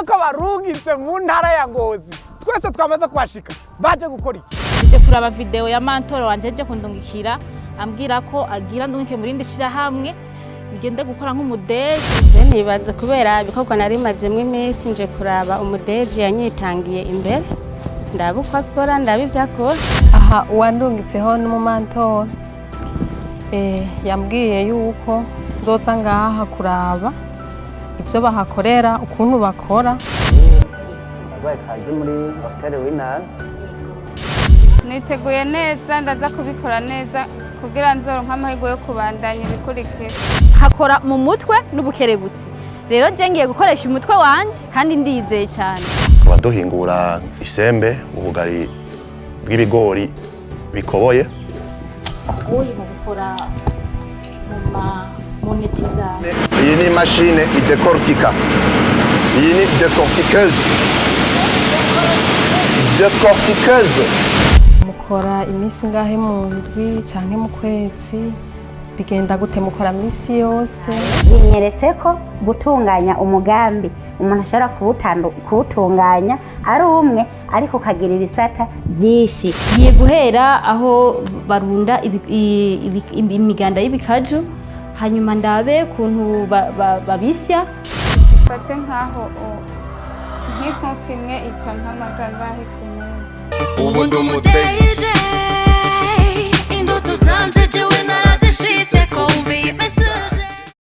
None ko barungitse mu ntara ya Ngozi, twese twamaze kuhashika, baje gukora iki? Nje kuraba video ya mentor wanje aje kundungikira, ambwira ko agira ndungike mu rindi shirahamwe, ngende gukora nk'umu DG. Je nibaza kubera ibikorwa nari mazemwo iminsi, nje kuraba umu DG yanyitangiye imbere, ndaba uko akora, ndaba ivyo akora. Aha uwandungitseho n'umu mentor, yambwiye yuko nzoza ngaha kuraba ibyo bahakorera, ukuntu bakora. Ndaguhaye kaze muri Hotel Winners. Niteguye neza, ndaza kubikora neza kugira nzoronke amahirwe yo kubandanya ibikurikira. Hakora mu mutwe n'ubukerebutsi. Rero je ngiye gukoresha umutwe wanje kandi ndizeye cyane. Tukaba duhingura isembe, ubugari bw'ibigori bikoboye. Uyu mu gukora mu ma monetiza. Iyi ni imashine idekortika, iyi ni décortiqueuse, décortiqueuse. Mukora iminsi ngahe mu ndwi canke mu kwezi? Bigenda gute? Mukora minsi yose? Binyeretse ko gutunganya umugambi umuntu ashobora kuwutunganya ari umwe, ariko ukagira ibisata byinshi. Ngiye guhera aho barunda imiganda y'ibikaju, hanyuma ndabe kuntu babisya. Dufate nk'aho nk'inkoko imwe ita nk'amagi angahe ku munsi? Ubu ndi umu DG, indoto zanje jewe narazishitseko, wumviye message.